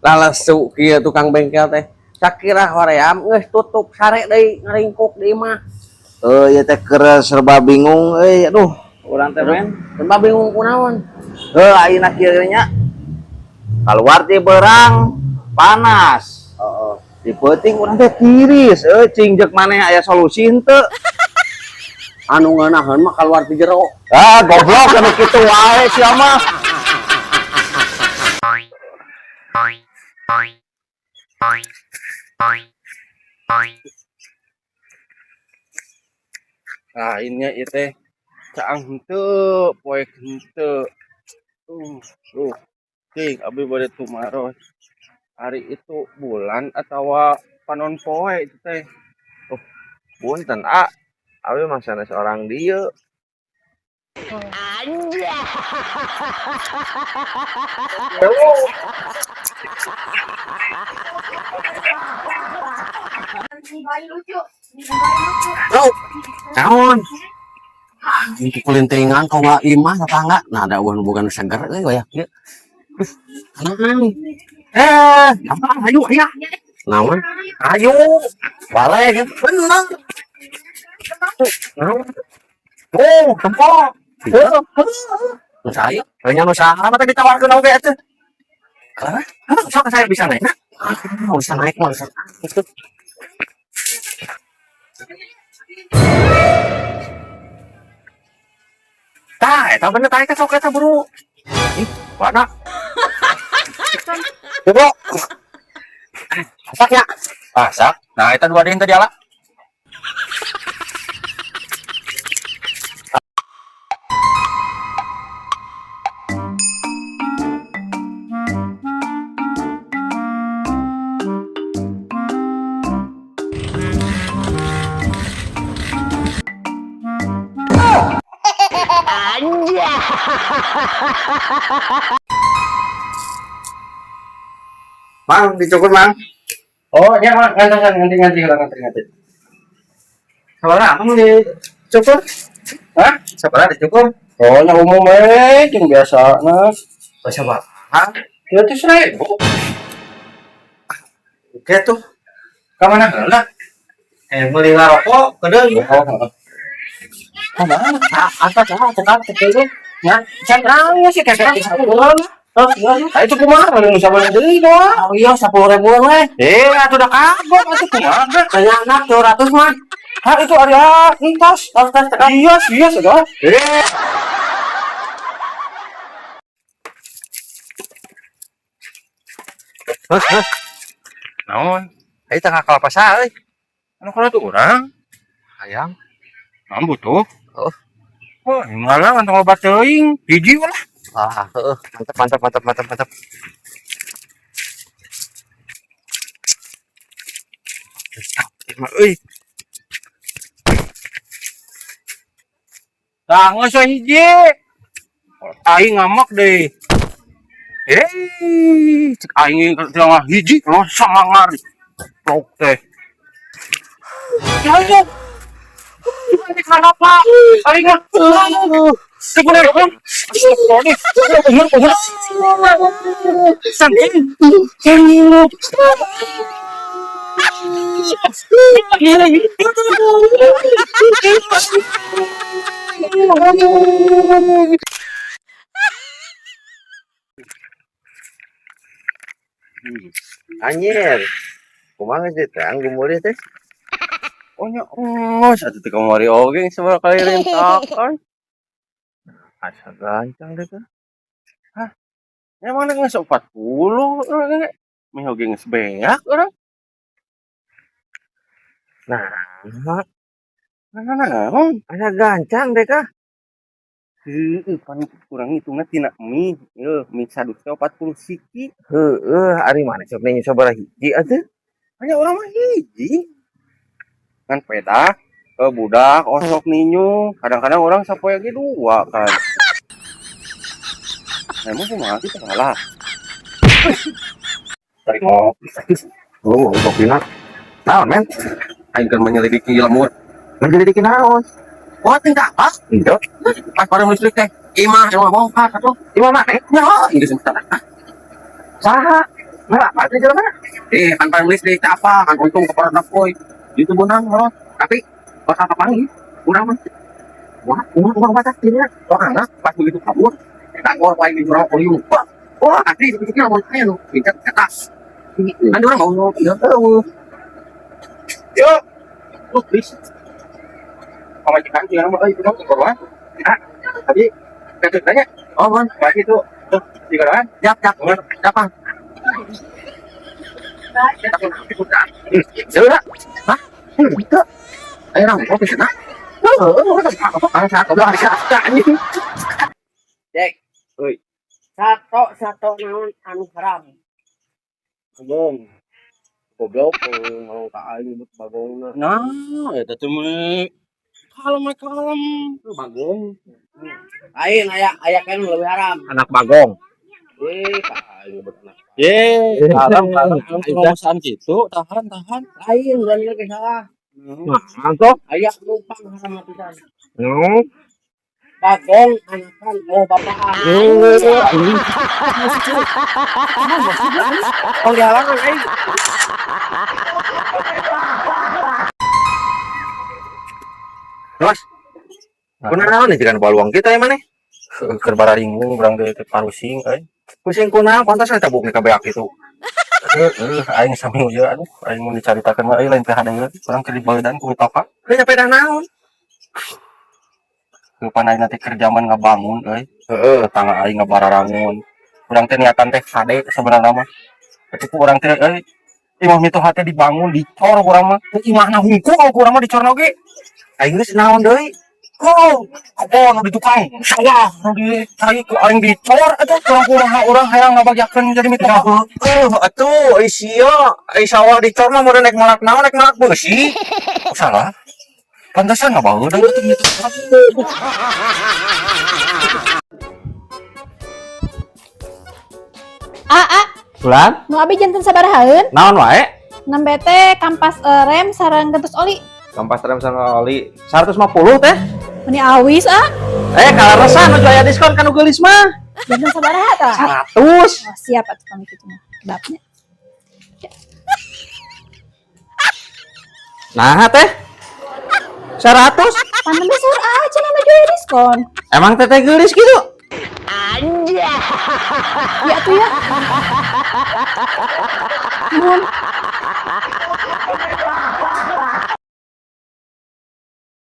Lalesu kieu tukang bengkel teh. Sakira hoream geus tutup sare deui ngaringkuk di imah. Heuh, ieu teh keur serba bingung euy, aduh, urang teh men. Serba bingung kunaon? Heuh, ayeuna kieu nya. Kaluar ti beurang panas. Heeh. Di peuting urang teh tiris, euy, cing jeung maneh aya solusi henteu? Anu ngeunaheun mah kaluar ti jero. Ah, goblok anu kitu wae sia mah. Nah, ini ieu teh caang henteu, poek henteu. Cing abi bade tumaros. Ari itu bulan atawa panon poe itu teh? Oh, punten, ah. Abi mah sanes orang dieu. Bro, naon? Anjing kulintingan kau nggak imah tetangga. Nah, ada uang bukan seger euy waya kieu. Naon? Eh, gampang ayo ayo. Naon? Ayo. Balik bener. Naon? Oh, tempo. Nu saya, kayaknya nu saha mah teh ditawarkeun oge atuh. Hah? Sok saya bisa naik. Ah, bisa naik mah bisa. Tah, eta bener tah eta sok eta buru. Ih, mana? Bro. Masak ya? Masak. Nah, eta dua deui tadi ala. Mang, dicukur, Mang. Oh, iya, Mang, ngantri ngantri ngantri ngantri ngantri. Sabaraha Mang dicukur? Hah? Sabaraha dicukur? Oh, nya umum we, jeung biasa na. Oh, sabaraha? 300.000. Oke tuh. Ka mana heula? Eh, meuli ngarokok kedeung. Oh, heeh. Ka mana? Atas ah, cekap cekap. Nya, can rame sih kayak Hah, ah, itu kumaha nu sabaraha deui doang? Oh iya, 10.000 we. Eh, atuh udah kagok atuh kumaha? Kayaknya anak 200 mah. Hah, itu area entos. Tos tos cekap. Iya, iya sudah. Eh. Hah, hah. Naon? Ayo tengah kelapa saha euy. Anu kana tuh urang? Hayang. Naon butuh? Oh. Oh, malah kantong obat teuing. Hiji lah. Ah, heeh, mantap mantap mantap mantap mantap. Mah euy. Tah, geus we hiji. Aing ngamak deh. Eh, cek aing tengah hiji lo sangar. Plok teh. Ya, ayo. Ini kenapa? Aing mah. Sebenarnya kan. Saking. Anjir. Kumaha sih teh gumulih teh? Oh nya, oh, satu teh kamari oge sabaraha kali rentakan. Asa gancang deh teh. Hah? Emang geus 40 urang ge. Meh oge geus beak urang. Nah, Nah, naon? Asa gancang deh kah? Heueuh, pan kurang hitungna tina mie. Yeuh, mie sadus teh 40 siki. Heueuh, ari mana sok nih sabaraha hiji atuh? Hanya urang mah hiji. Kan peda ke budak osok ninyu. Kadang-kadang orang sapoe ge dua kan. Nah, emang kumaha kita kalah. Tarik ngopi. Oh, kopina. Naon, men? Aing keur menyelidiki lemur. Menyelidiki naon? Wah, tingkah apa? Henteu. Pas padam listrik teh. Imah emang bongkar atuh. Imah mana? Ya, ini sebentar. Saha? Nah, apa teh jelema? Eh, kan paling deui teh apa? Kan untung kepada poy. Itu benang mah. Tapi bakal kapanggih urang mah. Wah, urang urang baca tina. Soalna pas begitu kabur, dagor paling di jurang kuliung. Wah, wah, asli begitu lamun aya nu tingkat eta. Kan urang mau eueuh. Yo, lu please. Pamajikan tinggal mah euy kumaha korban. Ah, tadi kata tanya. Oh, man, pagi itu. Tuh, tiga orang. Siap, siap. Siap, Bang. Hah? Itu. Ayo nang, kopi sana. Dek. Oi. Sato sato naon anu haram. Bagong. Goblok ngomong ka aing nyebut bagongna. Nah, eta teh mah kalem we, kalem. Bagong. Lain aya aya kan leuwih haram. Anak bagong. Eh, ka aing nyebut anak. Ye, kalem kalem ngomong gitu, tahan tahan. Lain urang ge salah. Nah, tuh. Aya numpang haram pisan. No. Bagong anakan oh bapaan. Oh dihalangan aing. Terus, kunaon nih jika baluang kita ya maneh? Keur bararingung urang teh parusing euy. Pusing kunaon pantas eta buk kabeak itu. Heeh, aing sami ieu aduh, aing mun dicaritakeun mah euy lain PHD euy. Urang keur dibaeudan ku toka. Heuh nyampe dah naon? Rupan aing nanti keur zaman ngabangun euy. Heeh. Tetangga aing ngabararangun. Urang teh niatan teh hade sebenarnya mah. Tapi ku urang teh euy imah mitoha teh dibangun dicor urang mah. Teu imahna hungkul ku urang mah dicorna oge. Aing geus naon deui? Oh, kebon nu di tukang sawah nu di cai ku aing dicor atuh urang kumaha urang hayang ngabagiakeun jadi mitoha. Heuh, atuh ai sia, ai sawah dicor mah mun rek malak naon rek malak beusi. Oh, salah. Pantesan ngabaeudan atuh mitoha. Aa, Bulan, nu abi janten sabarahaeun? naon wae? Nembe teh kampas rem sareng gentos oli. Kampas rem sama oli 150 teh. Meni awis ah, Eh, kaleresan nu aya diskon kan nu geulis mah. janten sabaraha tah? 100. Oh, siap atuh pamit kitu mah. Kedapnya. Nah, teh. 100. Pan nembe saur aja nama jual diskon. Emang teteh geulis gitu? Ya tuh ya. Nuhun.